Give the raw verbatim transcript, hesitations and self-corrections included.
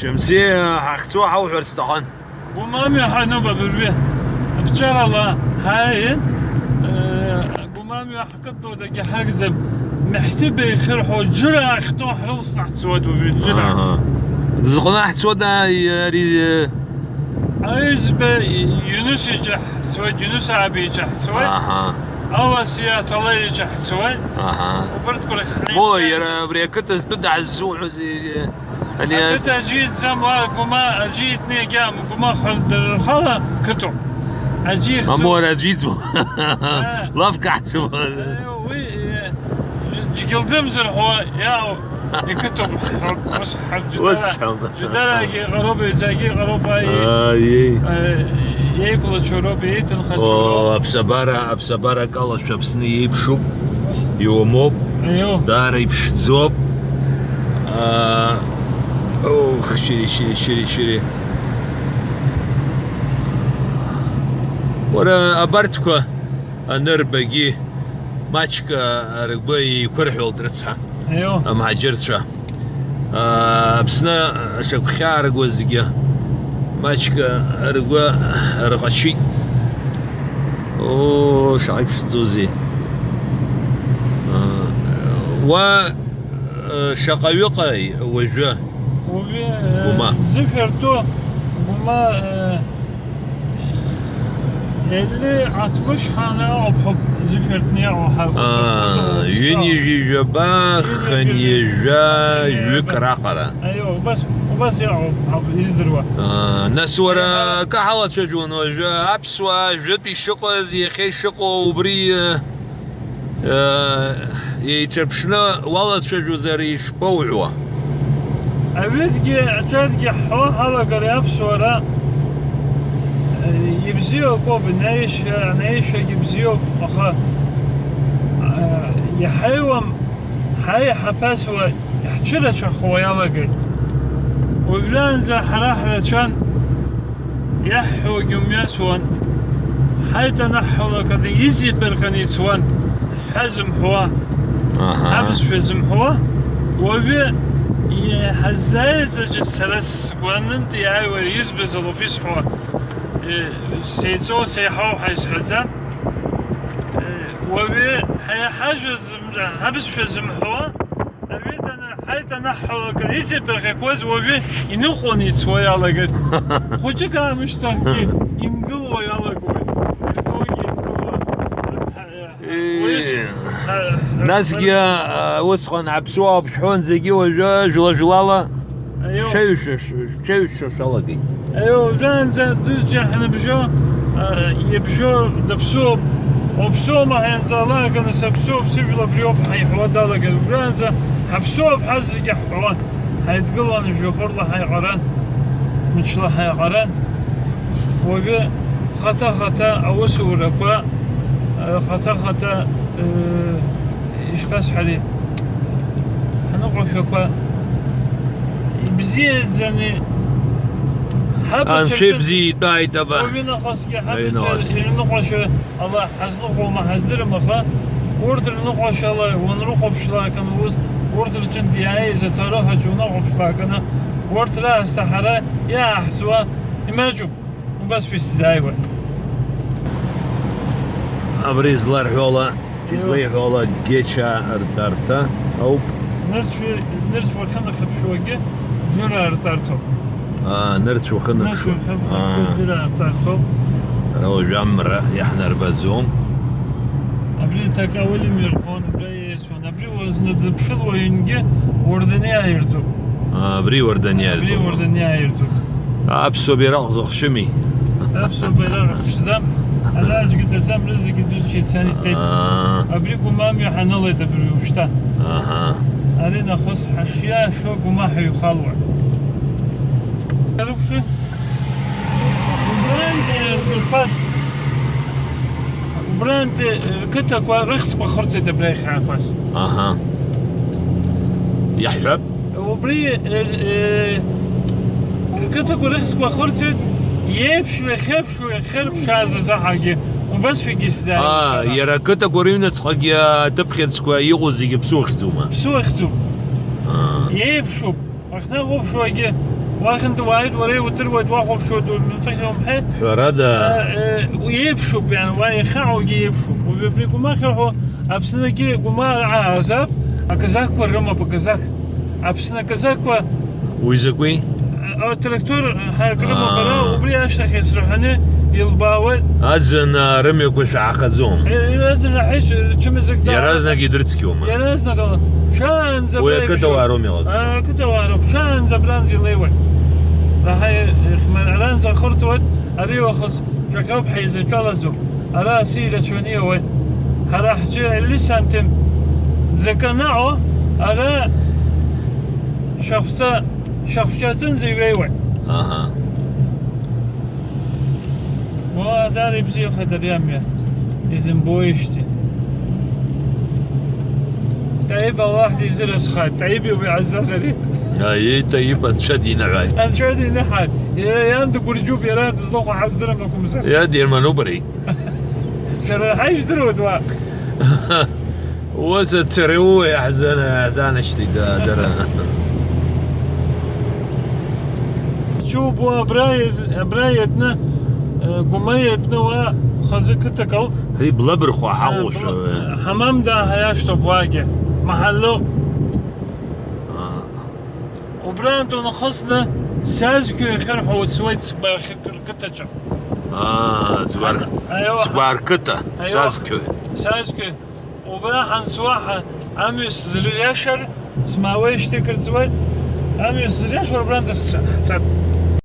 Шәымсиа ҳахьцо ҳауҳәарц сҭахын. Гәмамҩа ҳануп абыржәы. Абҿарала ҳааин, э, Гәмамҩа ҳкыдтәоу дагьҳагӡам. Меҳҭыба ихьырҳәо џьыра ахьтәоу ҳрылсны ҳцоит уажәы, џьыра. Аҳа. Зыҟны ҳцода, ари, э, Аҩӡба Иунус иҿы ҳцоит, Иунус аби иҿы ҳцоит. Аҳа. Аласиа Аҭала иҿы ҳцоит. Аҳа. Убырҭқәа рахь ҳнеиуеит. Мо, иара абри ақыҭа зтәы дааззуҳәозеи? Ани Ақыҭа аӡәы иӡам, уа Гәыма аӡәы итәны иагьаам, Гәыма хәа-, дара рхала қыҭоуп. Аӡәы ихьӡуп. Мамоу, аӡәы иӡуам. Э. Лавка ҳцәыуа. Э, уи, э, џь-, џьгьылдымзар ҳәа иаау, иқыҭоуп. Ус ҳәа, ус џьдара, ҳәа. Џьдарагьы иҟароуп, ҩӡагьы иҟароуп, аи, Аиеи. Э, иеиқәлацәоу роуп, иеиҭынхацәоу роуп. О, аԥсабара, аԥсабара акалашәа Аԥсны иеиԥшуп, иумоуп. Аиу. Даара иԥшӡоуп. Аа, ох, шьыри, шьыри, шьыри, шьыри. Уара, абарҭқәа анырбагьы, маҷк, а, ргәы еиқәырҳәалт рыцҳа. Аиу. Амҳаџьырцәа. Аа, Аԥсны ашьақәхьааргоз зегьы маҷк ргәы рҟачит. Оо, шаҟа иԥшӡоузеи! Аа, уа, э, шаҟаҩыҟаи уажәы? Уажәы, э, Гәыма. Зышәа ртәу Гәыма, э, Елли алтмыш ҳаны ауп, ҳәа зышәа ртәны иаауа ҳа-, Аа, ус, ус, ус, ҩынҩажәи жәаба, ҩынҩажәи хынҩажәа, ҩынҩажәи ҩык раҟара. Аио, убас, убас иаауп, ҳа-, издыруа. Аа, нас уара Иаҳа- акы ҳалацәажәон уажәы, аԥсуаа жәытә ишыҟаз, иахьа ишыҟоу убри, э, Еиҿаԥшны уалацәажәозар ишԥоуҳәо? Аҩыдгьы аҿаргьы ҳҳәо ҳалагар аԥсуара, э, ибзиоуп, анаишьа, анаишьагьы бзиоуп, аха, э, иҳаиуам, ҳаи ҳаԥасуа, иаҳцәырацәахо иалагеит. Уажәраанӡа ҳара ҳрацәан. Иаҳҳәогьы мҩасуан, ҳаит анаҳҳәалак ада изеибарҟьаны ицуан, ҳәа зымҳәуа, Аҳа. Абызшәа зымҳәуа, уаҩы иҳаззааиз аҿы сара сгәанынтә иааиуа избаз ауп исҳәо, е, сеиҵоу, сеиҳау ҳәа исҳәаӡам. Е, уаҩы ҳа-, ҳажәа зым-, ҳабызшәа зымҳәуа, Аҩыданы, ҳаит анаҳҳәалак, иҵегь ԥыхьақәаз уажәы иныҟәон ицуа иалагеит. Хәыҷык аамышьҭахьгьы имгылуа иалагоит. Ихтогьы имгылуа. Уи Ии. ҳа-, ҳа-, Насгьы, ҳа-, а, усҟан аԥсуаа ауп шәҳәон зегьы, уажәы жәла-жәлала Аио. шәаҩшәа-, шәаҩшәа шәалагеит. Уажәраанӡа аӡәызқьи ҳаныбжьо, а, ибжьо даԥсуоуп. Уаԥсуоума ҳәа ианҵаалак, аны саԥсуоуп, сыжәла абриоуп ҳәа иҳәуа далагеит. Уажәраанӡа ҳаԥсуоуп ҳәа зегьы ҳҳәуан. Ҳаидгылан, жәохырла ҳаиҟаран, мчла ҳаиҟаран. Уажәы хаҭа-хаҭа аусурақәа, а, хаҭа-хаҭа, э, ишԥасҳәари, ҳныҟәашәақәа ибзиаӡаны ҳабацәа Анцәа рҿы ибзиа итәааит аба. Уажәы нахысгьы ҳабацәа Аҩны уасгьы. Ирныҟәашьа ала ҳазныҟәома ҳаздырам, аха урҭ рныҟәашьала уанрыхәаԥшлакын, урҭ, урҭ рҿынтә иааиз аҭоурых аҿы унахәаԥшлаканы, урҭ раасҭа ҳара иааҳҵуа имаҷуп. Убас шәа исзааиуа. Абри зларҳәо ала, излеиҳәо ала Геча ртәарҭа ауп. Нырцә, нырцә уахьынахьыԥшуагьы џьыра ртәарҭоуп. Аа, нырцә уахьынахьшәа. Нырцә уахьынахьшәа Аа. џьыра ртәарҭоуп. Ара уажәы амра иаҳнарбаӡом. Абри Такаули мҩархон, абра Абри уазны дыԥшын уаҩынгьы уардын иааиртуп. Абри уардын иааиртуп. Абри уардын иааиртуп. Аԥсуа бираҟ зыхшьыми. Аԥсуа бираҟ ахшьӡам. Ара аӡәгьы даӡам, рызегьы дызшьит, сан иҭеит. Аа. Абри Гәымамҩа ҳанылеит абри уажәшьҭа. Аҳа. Ари нахыс ҳашиашо Гәыма ҳаҩхалуа. Нарықәшәы. Убрантәи рқыҭақәа рыхьӡқәа хырҵеит абра иахьаақәаз. Аҳа. Иаҳҳәап. Убри, э, э, рқыҭақәа рыхьӡқәа хырҵеит, иеиԥшу, иахьеиԥшу, иахьырԥшааз азы ҳагьы убасшәагьы исзааит Аа, сара. Иара ақыҭақәа рыҩныҵҟагьы аҭыԥхьыӡқәа иҟоу зегьы ԥсуа хьӡума? Ԥсуа хьӡуп. Аа. Иеиԥшуп. Уахьнахәаԥшуагьы, Уахьынтә уааит, уара иудыруеит, уахәаԥшуеит, умҭахьа умҳәеи. Ҳәарада. Э, э, еиԥшуп, иан, уа иахьааугьы еиԥшуп. Уажәы абри Гәымахьа ҳәа Аԥсныгьы Гәымаа аазап, аказакқәа рымоуп, аказақ. Аԥсны аказакқәа. Уи закәи? Атрактор ҳарак рымоуп, ара, аа, убри ашьҭахь исырҳәаны илбаауеит. Аӡын, аа, рымҩақәа шәаахаӡом. Э, иаразнак аҳәишьа, рчымазак даа-, иаразнак идрыцқьоума? Иаразнак ала. Шаанӡа уи абра ақыҭауаа иҟазҵо. Роума иҟазҵо? Аа, ақыҭауаа роуп. Шаанӡа абранӡа илеиуеит. Раҳа ихьмар-, аранӡа ахырҭуеит, ари уахыс ҿаҟьоуп ҳаизаҿалаӡом. Ара асы ирацәаны иауеит. Ҳара ҳҿы Елисантим дзаканаҟо, ара шьахәҵа, шьахәҵаҵынӡа иҩеиуеит. Аҳа. Уа, дара ибзиахеит ари амҩа, изымбоижьҭеи. Таиб Аллаҳ дизыразхааит, Таиби уи ҟазҵаз ари. Аиеи, Таиб, Анцәа диныҳәааит. Анцәа диныҳәааит. Иара иан дгәырџьуп, иара дызлахәу ҳаздырам акәымзар. Иа дирмануп ари. Шәара ҳаижәдыруеит уа. Ус ацареу иаҳзана-, иаҳзанашьҭит, да, дара. Чубу абра из-, абра иатны, э, Гәыма иатны уа хазы қыҭак ауп. Ари Блабырхәа ҳаҟоушәа, бла-, э. Ҳамам дааҳаиашҭоуп уагьы. Маҳаллоуп. Аа. Убрантә унахысны Сазқьоу иахьырҳәо уцуеит Сгәарқьы-, рқыҭаҿы. Аа, Сгәар-, Аиуа. Сгәарқыҭа, Аиуа. Сазқьоу. Сазқьоу. Убра ҳанцуа ҳа-, амҩа сзыриашар, смаауеижьҭеи акыр ҵуеит, амҩа сзыриашар убрантә сцап.